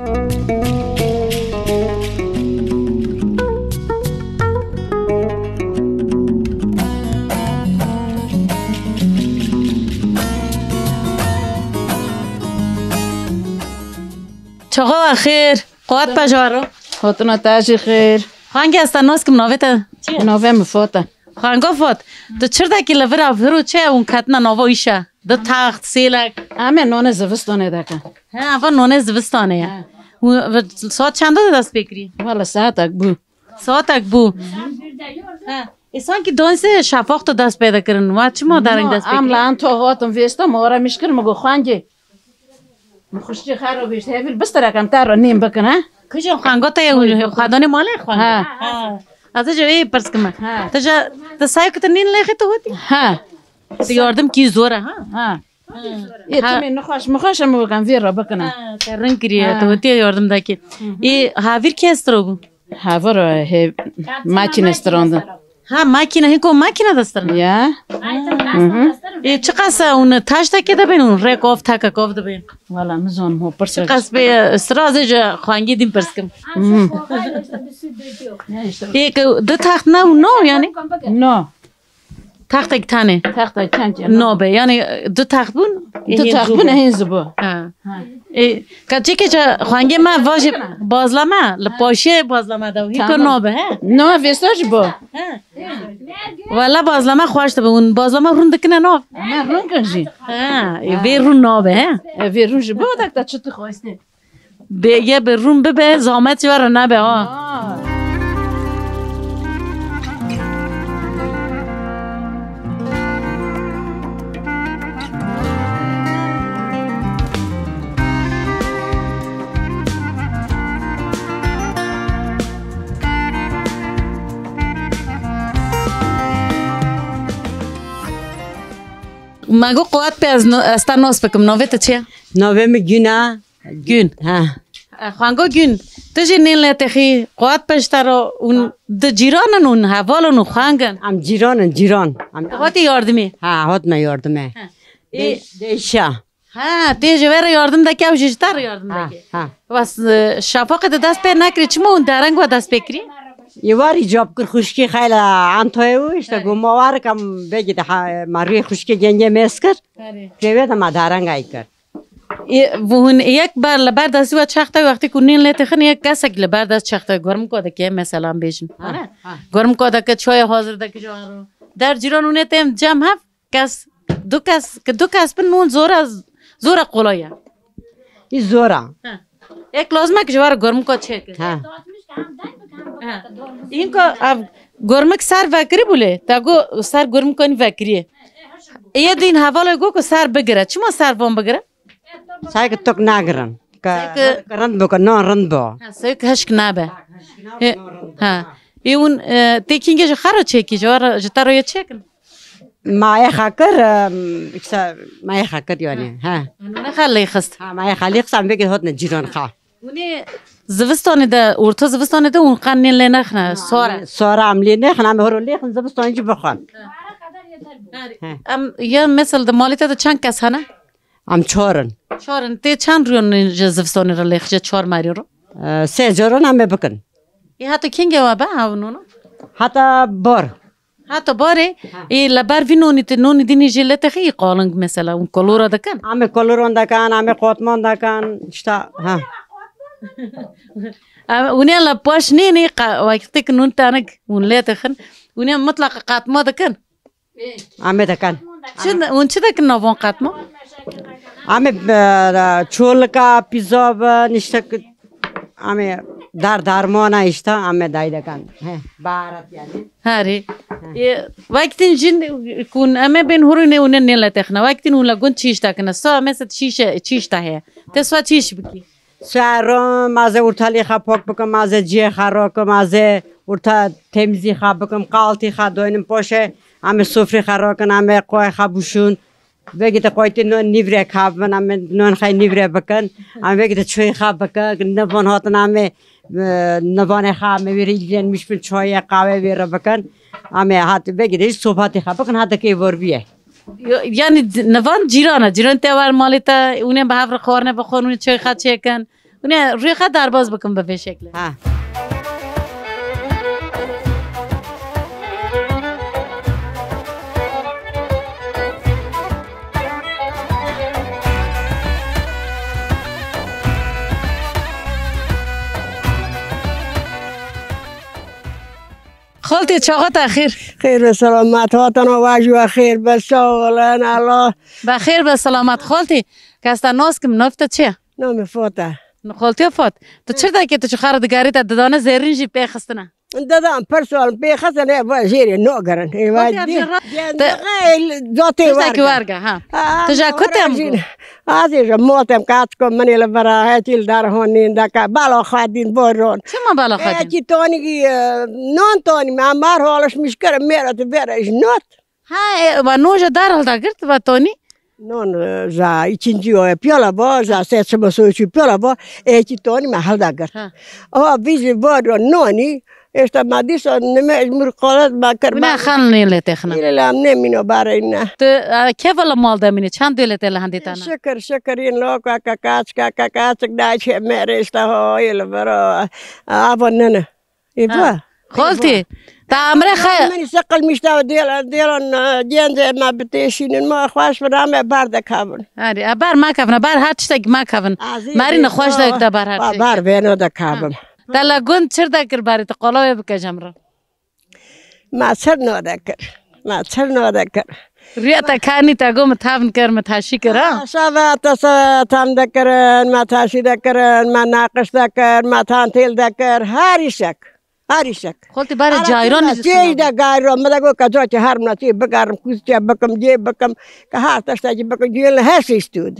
Çaxa we xêr. Qewet pejaro. Hatina te jî xêr. Xwengê ez te nas kim, navê te çi ye? Navê min Fat e. Xwengo Fat, tu çirdekî li vir a vir û çi ye hûn ketine nava îşe? Du taxt, sêlek. Em ê nonê zivistanê dekin. He, eva nonê zivistanê ye. He. Û saet çenda de dest pê kirî? Wele saetek bû. Saetek bû. He. Ê sankî dansê şefaq tu dest pê dikirin. Wa çima dereng dest pê kirî? Em li Anto hatin vêsta, mora mişkir mi got xwengê. Min xuştî xero bîst hevîl bistirekem te re nîm bikin, he? Kujê xwenga te ye, xwedanê malê xweng. Ha. Ha. Ez ê ji wê pirs kim. Ha. Te ja, te sayê ku te nîn lêxê te hotî? Ha. Te yardim kî zor e, ha? Ha. Ê, Ha. Timê nixweş mixweş em bikin, vê re bikin, ha. Ha, te ring kiriye, Ha. te hotî yardim dakî. Hı hı. Ê, havîr kê stiro bû? Havir, he, makîne strandin. Ha, makîne, hîn ku makîne de stirne. Ya. Hı hı. Ê, çiqas e hûn taştekê de bên hûn, rêk of, tekek of de bên? Wala, nizanim, ho pirs. Çiqas bê, stira ez ê ji xwengê din pirs kim. Hı. Ya, işte. Ê, ke du taxt ne û no, yani? No. Textek tenê. Textek tenê. Nabe. Yani du text bûn. Du text bûn, hên zû bû. Ha. E, ka çike ça xwengê me vajî bazlama, li paşê bazlama da. Hî ko nabe, he? No, vêsa jî bû. He. Wela bazlama xweş dibe. Hûn bazlama rûn dikine nav? Me rûn kin jî. Ha, e, vê rûn nabe, he? E, vê rûn jî bû, dek te çi tu xwestî. Bê, ye bi rûn bibe, zahmet ji we re nebe ha. Me got, Quwat pê ez no-, ez te nas bikim. Navê te çi ye? Navê min Guna. Gûn. Ha. E, xwengo Gûn. Tu jî nên lê texî, Quwat pişt te re, hûn di cîran in, hûn heval in, hûn xweng in? Em cîran in, cîran. Em Hatî yardimê? Ha, hatime yardimê. Ha. Ê- Dê-, Değişa. Ha, tê ji we re yardim deke, ew jî ji te re yardim Ha, deke. Ha. Bes, e, şafaqê de dest pê nekirî, çima hûn dereng we dest pê kirî? Ê war îcab kir xwişkê xeyla Antoyê û işte Erê. Got ma war kam begî de ha, ma rûyê xwişkê gengê mêz kir. Erê. Pê wê de ma derengayî kir. Ê, hûn yek ber, li ber destî we çax te, wextê ku nên lê têxin, yek kesek li ber dest çax te, gormika dike, mesela bêjin. Ha, Ane? Ha. Gormika dike, çayê hazir dike ji aro. Der cîran hûn ê tên cem hev, kes, du kes, ki du kes bin non zora, zora kolay e. Î zora. Ha. Yek lazim e ki ji we re gormika çêke. Ha. Ha. Hînka ev gormik ser vekirî bû lê, te got ser gormikanî vekirî. Ê din hevalê got ku ser bigire. Çima ser van bigire? Sayê ki tok nagirin. Ka Sayê ki rind bo, ka non rind bo. Ha, sayê ki hişk nabe. He, ha. Ê hûn, e, tê kîngê ji xera çêkî, ji we re, ji te re yê çêkin? Ma yê xakir, em, işte, ma yê xakir yani, ha. Nûne xal lê xist. Ha, ma yê xal lê xist, em vêkê hotne cîran xal. Hûn ê zivistanê de, orta zivistanê de hûn qan nên lê nexne, sor e. Sor e, em lê nexne, em horo lê xin zivistanê jî bixwin. Ha. Em, ya mesela de malê te de çend kes hene? Em çar in. Çar in. Tê çend rûyan ji zivistanê re lê xije çar merî ro? E, sê caran em ê bikin. Ê heta kîngê we be ew nûna? Heta bar. Heta barê, Ha. Ê li ber vî nûnî ti nûnî dînî jê lê texî qaling mesela, hûn kolora dikin? Em ê koloran dikin, em ê qotman dikin, işte, ha. Em, hûn ê li paş nênî, qa-, wextê ki nûn tenik, hûn lê dixin, hûn ê mutlaq qatma dikin? Em ê dikin. Çi, hûn çi dikin nav van qatma? Em ê, e, çolika, pîza bin, işte, em ê dar darmana, işte, em ê dayî dikin. He, baharat yani. Herî. He. Ê, wextên jin ku em ê bên hûrûnê û ne nêle texne. Wextên hûn le gund çîş dakine. Sa mesela çîşe, çîş da heye. Te sa çîş bikî? Saron, ma zê ortalî xa pok bikim, ma zê ciyê xa rokim, ma zê orta temizî xa bikim, qaltî xa doynim poşe, em ê sofrê xa rokin, em ê qoy xa buşun. Vegî te qoytê non nîvre xa bin, em ê non xey nîvre bikin. Em vegî te çoyê xa bikin, nivan hatin em ê, e, nivanê xa em ê wê re îlgilenmiş bin, çayê, qawê wê re bikin. Em ê hat, vegî te jî sobatê xa bikin, hat dekê vorbiye. Yo, yani c-, nivan cîran e. Cîran te war malê te, hûn ê bi hev re xwarine bixwin, hûn ê çay xwe çêkin. Hûn ê rûyê xwe derbas bikin bi vê şekle. Ha. Xaltê, çaxa te xêr. Xêr ve selamet hatana, vaj ve xêr be, sağ olun, Allah. Be xêr be selamet. Xaltê, kes te nas kim, nav te çi ye? Navê min Fat e. Xaltiya Fat. Tu çi dikî, tu çi xara digerî, te didane zêrîn jî pê xistine. Didan pir sal pê xistine, va jêrê nagirin. Ê va Xaltiya dî. Fat, ra-, Gel te-, de, zatê tiştekî werge. Werge, ha. Ha, tu ja ku tem jî. Azê ji motem kaçko min ê li vira hetî li dar hon nîn deke. Bala xwe dîn boron. Çima bala xwe dîn? Ê, ki tonî, e, non tonî, me mar halişmiş kir, mêra tu vere ji not. Ha, e, va non ji dar hilda girt, va tonî? Non, e, za ikinci o, e, piyala va, za se çima soyçu piyala va, e, ki tonî me hilda girt. Ha. Ava vî ji var nonî, işte ma dîsa nime mur qalet ma kir. Bine ma xan ne le texna. Ile lam ne mino bareyne. Tu, e, kevala mal de mine, çand döle te le hande tana? Şükür, şükür, yin lo ka, ka, kaç, ka, ka, kaç, da çe mere işte ho, ile vero. Ava nene. Ê, ha, va. Xoltî, te emrê xe- Min şeqil mişta û dêl-, dêlan, e, cêncê me bitêşînin, ma xweş bin, em ê ber dekevin. Erê, e, ber mekevin, e, ber her tiştekî mekevin. Azî Merî bê, nexweş de, te ber her ba-, tiştekî. Ber vêno dekevim. Ha. Te li gund çir dekir berê, tu qala wê bike ji min re. Ma çir nadekir. Ma çir nadekir. Rûya te kenî te got, min tevn kir, min teşî kir, ha? Ha, şeva te se-, tevn dekirin, me teşî dekirin, me naqiş dekir, me tantêl dekir, her îşek. Her îşek. Xoltî berê cayran jî çêj de gayro, me de got ke cokê her mina çê bigerim, kûzçe bikim, cê bikim, ke her tiştekî bikim, cê li her şey stûd.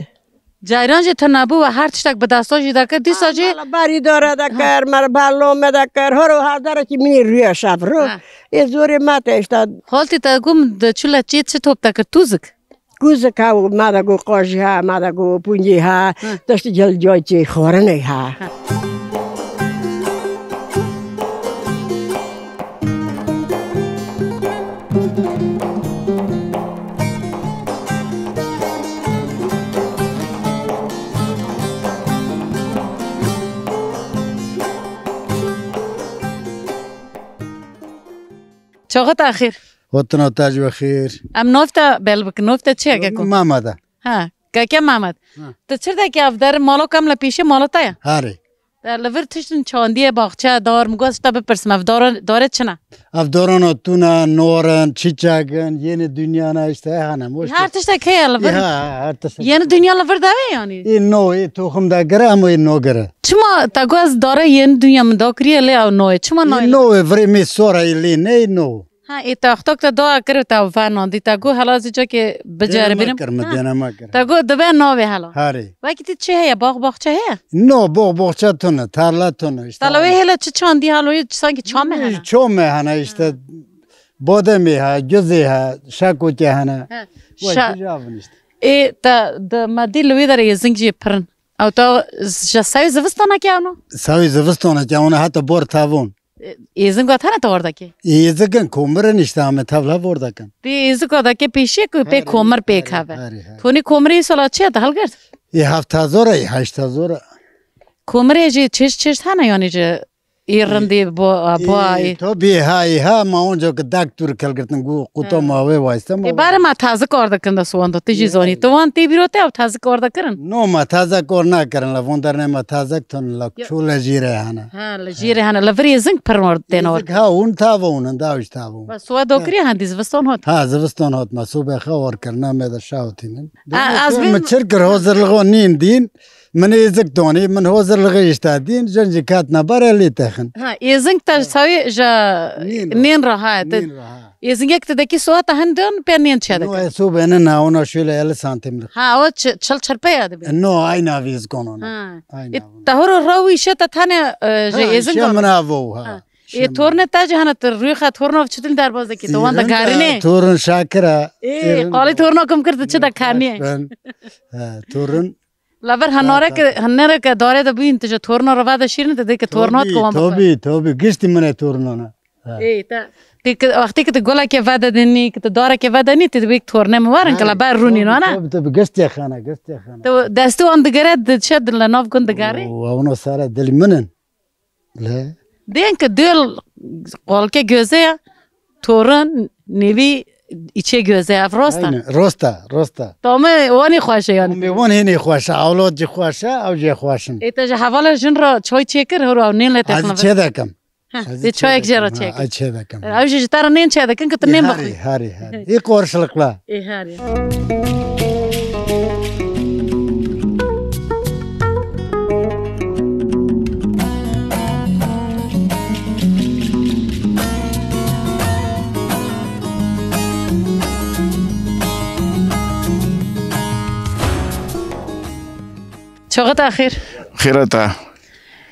Cayran jî tu nebû we her tiştek bi desta jî dekir, dîsa jî. Ha, me li ber îdare dekir, me li ber lome dekir, horo hazdarekî minî rûya şev ro. Ha. Ê zorê me te işte. Xoltî te gum de çi le çi, çi top dekir, tûzik? Kûzik ha, me de got qajî ha, me de got pûncî ha, Hı. tiştî cel cay çê xwarinê ha. Ha. Çaxê te xêr. Hotina te ji we xêr. Em nav te bel bikin, nav te çi ye keko? Mehmet e. Ha, keke Mehmet. Ha. Tu çir dekî ev der, mala kem li pêşê mala te ye? Herê. Te li vir tiştin çandiyê, baxçe, dar, min got ji te bipirsim, ev dara-, darê çi ne? Ev darana tune, nor in, çîçek in, yeni dünyana işte hene. Her tiştek heye li vir. Ha, ha, her tiştek. Yeni dünya li vir de ve yani? Ê no, ê toxum de gire, em ê no gire. Çima te got ez dara yeni dünya min da kiriye lê ew no ye? Çima nayê? Ê no, ê virê me sora ê lê ne, ê no. Ha, ê te extok te dua kir û te venandî, te got hela ez ê cokê biceribînim. Deneme kir, min deneme kir. Te got dibe navê hela. Herê. Wekî tu çi heye? Bax, baxçe heye? No, bax, baxçe tune, tarla tune, işte. Te li wê hêle çi çandî helo, sanki çam e hene? Çam e hene işte. Bademê he, guzê he, şakokê hene. He. Wek şa-, dijavin işte. Ê te di me dî li wê derê êzing jî pirin. Ew te ji sewê zivistanekê ew no? Sewê zivistanekê ew no, heta bor tavon. Ê, êzinga tene te werdekê? Êzigin komirin işte, em ê tevla vordekin. Tê êziga deke pêşiye ku pê komir pêk heve. Herê, herê. Tonî komirê îsala çi ye te hilgirt? Ê heft hezar e, ê heşt hezar e. Komirê jî çeşt çeşt hene, yanî ji ê rindî bo, bo ê. Ê, tabii ha, ê ha, ma onca ki dek tur hilgirtin, gu quta ma wê wayste ma. Ê bare ma taze kar dikin de suwanda, tu jî zanî. Tu wan tê bîro te ew taze kar dikirin? No, ma taze kar nakirin, la von dernê ma taze kitin, la ço le jîre hene. Ha, li jîrê hene. Li vir êzing pir nor tê nor. Êzing ha, hûn tava hûn, da wî tava hûn. Bes we dokirî hendî zivistan hat. Ha, zivistan hat, me sobe xewar kirina, me de şaw tînin. A, ez min çir kir, hozirliğo nîn dîn, min êzik donî, min hozirliği işte dîn, jin jî katna bare lê texin. Ha, êzing te sawê ja nîn ra ha, te nîn ra ha. Êzingek te dekî soata hin dön, pê nên çê dikin. No, e, sobe ne na, ona şöyle elli santimlik. Ha, o çi-, çil çirpe ya dibe. No, aynı aviz konon. Ha. Aynı. E, tahoro rawi şe te tane, e, je êzing. Ha, êzing şe min avo, ha. Ha. Ê torne te jî hene, tu rûyê xwe torna çitin derbaz dikî, tu wan de garînê. Torun şakira. Ê, qalê torna kum kir, tu çi de kanî. Torun. La vir henare ke, henare ke dare de bûyîn, tu ji torna re vade şîrin, tu dê ke torna ko wan. Tabii, tabii, giştî min e tornana. Ê, te, tu ke, wextê ke tu goleke vade dinî, ke tu dareke vade nî, tu dibê torne min warin, ke la ber rûnî nana. Tabii, tabii, giştê xana, giştê xana. Tu destê wan digere, diçe din le nav gund digerî. Oo, ona sare dil min in. Le. Dên ke dil qalke göze ya, torun nêvî içe göze, ev rast e? Aynen, rast e, rast e. Tamê wanî xweş e yani. Tamê wan hênî xweş e, ewlad jî xweş e, ew jî xweş in. Ê te ji hevala jin re çay çêkir, horo ew nên le. Ez texna çê dekim. Heh, ez dê çayek jê re çêkin. Ay çê dekim. Ew jî ji te re nên çê dikin ke tu nên bixwî. Herî, herî, herî. Ê qarşılıklı. Ê herî. Çaxê te xêr. Xêra te.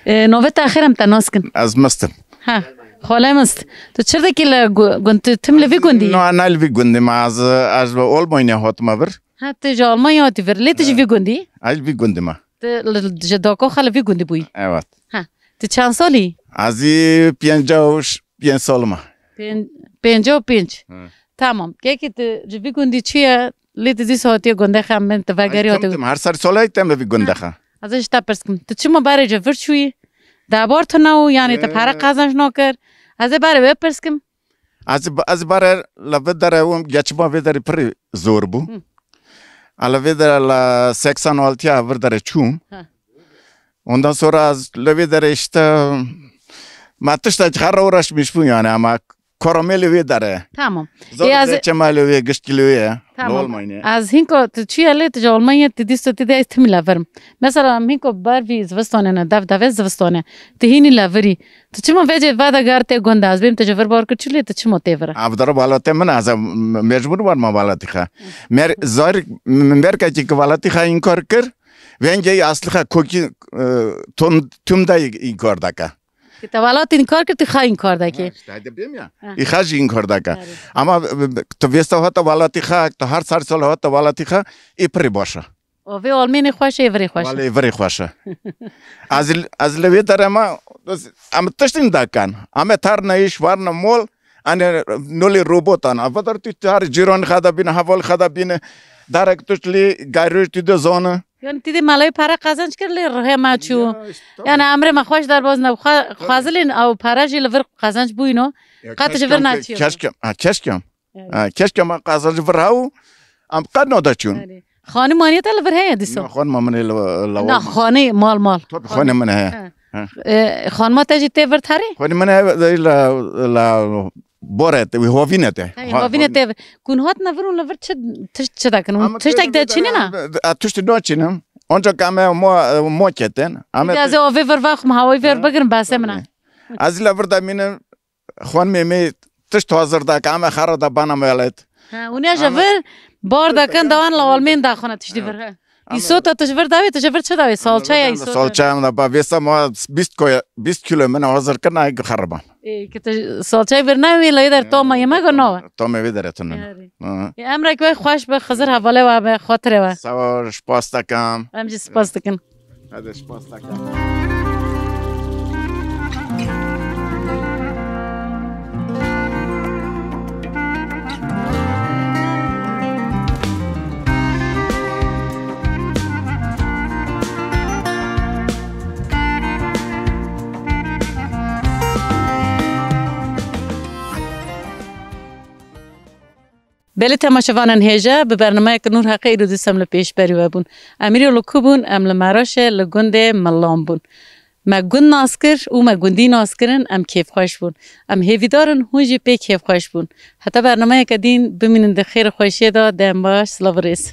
E, navê te xêr, em te nas kin. Ez Mist im. Ha, xalê Mist. Tu çi dikî li gu-, gund, tu tim li vî gundî? No, ne li vî gundî me, ez, ez ji Almanya hatime vir. Ha, tu ji Almanya hatî vir. Lê tu ji vî gundî? Ez li vî gundî me. Tu li, ji dako xwe li vî gundî bûyî? Evet. Ha, tu çend salî? Ez ê pêncî û pênc sal me. Pên-, pêncî û pênc. Hı. Tamam. Kekî tu ji vî gundî çi ye? Lê tu dîsa hatiye gundê xwe, em bên tu vegerî hatiye. Ay, tim, tim, her ser solay tem vî gundê xwe. Ha. Ez ê ji te pirs kim. Tu çima berê ji vir çûyî? Debar tune û, yanî tu pere qezenc nakir? Ez ê barê wê pirs kim. Ez, ez barê li vê derê wim, geçima vê derê pirî zor bû. Hı. A li vê derê li seksan altı ya vir derê çûm. Ha. Ondan sonra ez li vê derê işte, ma tiştek xerre uğraşmış bû yani, ama koramê li vê derê. Tamam. Zor Ê, ez zeçema li wê, giştî li wê ye. Tamam. Li Almanya. Ez hinko tu çiye lê tu ji Almanya tu dîsto tu de ez timî leverim. Mesela em hinko ber vî zivistonê ne, dev devê zivistone. Tu hînî levirî. Tu çima vecê vada gar tê gunda? Ez bêm tu ji vir bar kir çi lê tu çima tê vira? Ev dara welatê min, ez mecbûr war ma welatî xwe. Mer, zar, merkekî ki welatî xwe înkar kir, vengê aslî xwe kokî, e, tom, tüm de înkar deke. Ki te welatî înkar kir, tu xwe înkar dekî. Ha, işte, hadi bêm ya. Ha. Î xwe jî înkar deke. Erê. Ama, e, tu vêsta hata welatî xwe, tu her sar sal hata welatî xwe, î pirî baş e. O vê Almênê xweş e, virê xweş e. Walê virê xweş e. Ez, ez li wê derê me, em tiştî dakan. Em ê tar neyîş, warne mol, ene nolê robotan. Ev der tu tar cîranê xwe de bîne, hevalê xwe de bîne. Derek tu lê gayroj tu de zane. Yani tu de malay para kazanç kir lê rihê me çû. Ya, işte, tabii. Yani emrê me xweş derbaz ne, xwe-, Tabii. xwazilên ew para jî li vir kazanç bûyno. Ya, Qat ji vir keşke, naçiyo. keşke, ha, keşke. Evet. Ha, keşke me qazanç vir hew, em qet nade çûn. Erê. Xanî maniyê te li vir heye dîsa? Na, xanima min ê li, li Na, Almanya. Xanî mal mal. Tabii, xanî min heye. Ha. Ha. E, xanima te jî tê vir terê? Xanî min heye, li, li Boret, wî hovîne te. Hey, Ha, hovîne hovîne. te. Kun hat ne vir û li vir çi, tişt çi dekin? Hûn Ama tiştek tê de çînin ha? A, tiştî naçînim. Ancak em ê mo, mo ketin. Em ê Dî ez ê ovê vir vaxim, hawayî vir Ha, bigirim, behsê min e. tabii. Ez li vir de mînim, Xanimê me tişt hazir dake, em ê xerre de bana welat. Ha, hûn ê ji Em ê vir bar dekin, dewan li Almên daxwine tiştî vir. Ha. Em ê Îsota tu ji vir dawê, tu ji vir çi dawê? Salça ya îsota. Salça em de ba, vêsa ma bîst koya, bîst kilo min hazir kirina, ê xerre ban. Ê, ki tu salçayê vir newê, lê der toma yemek o nawe. Toma vê derê tune. Erê. Ha. Ê, emrek we xweş be, Xizir hevalê we be, xatirê we. Sağ ol, spas dekim. Em jî spas dikin. Hadi spas dekim. Belê temaşevanên hêja, bi bernameyeke Nûr Heqê îro dîsem li pêşberî we bûn. Em îro li ku bûn? Em li Meraşê li gundê Milan bûn. Me gund nas kir û me gundî nas kirin, em kêfxweş bûn. Em hêvîdar in hûn jî pê kêfxweş bûn. Heta bernameyeke dîn bimînin di xêr û xweşiyê de, dem baş, silav û rêz.